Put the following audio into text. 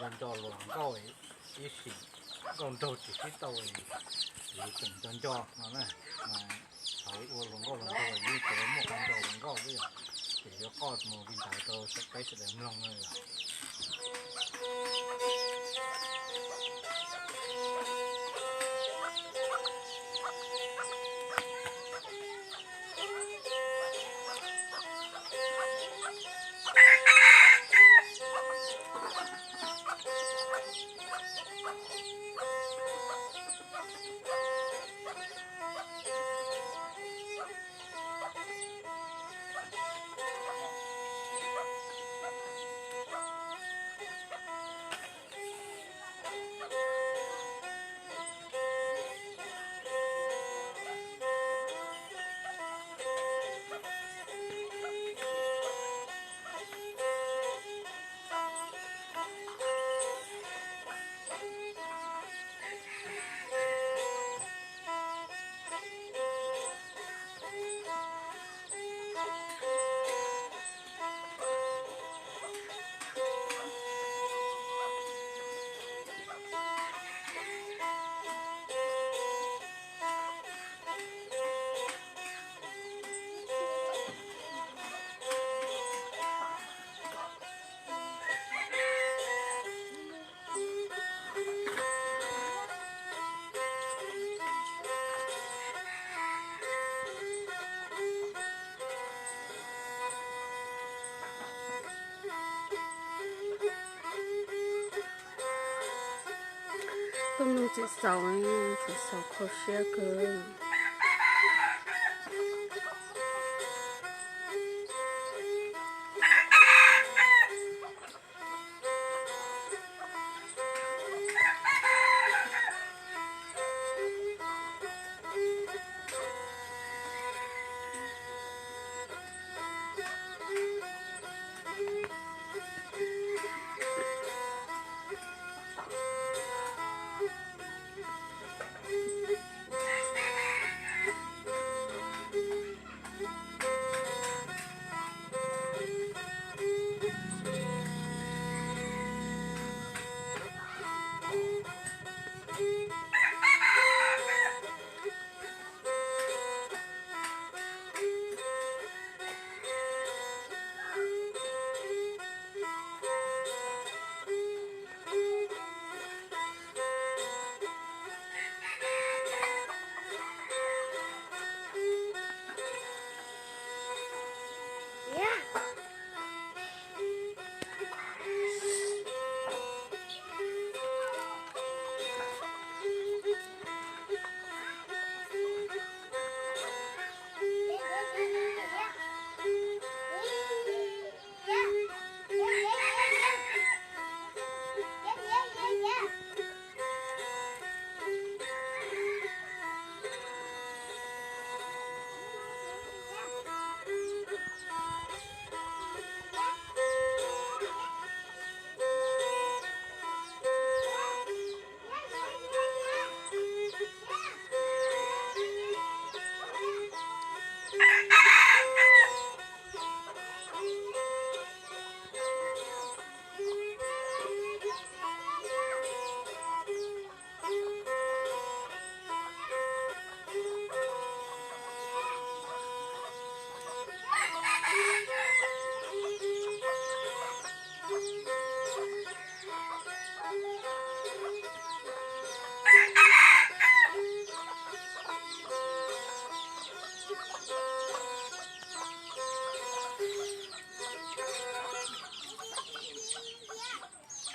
Nco hluas nkauj ib sim nkauj nraug tsis sib tau, yus tseem nco nco no na. Mas thaum ua hluas nkauj hluas nraug yeej tseem muaj qee nco hluas nkauj xwb yom. Ces yuav qoj mus li ntawd rau sawv daws mloog na yom. Tuaj mloog txiv xaus, txiv xaus kho siab kawg.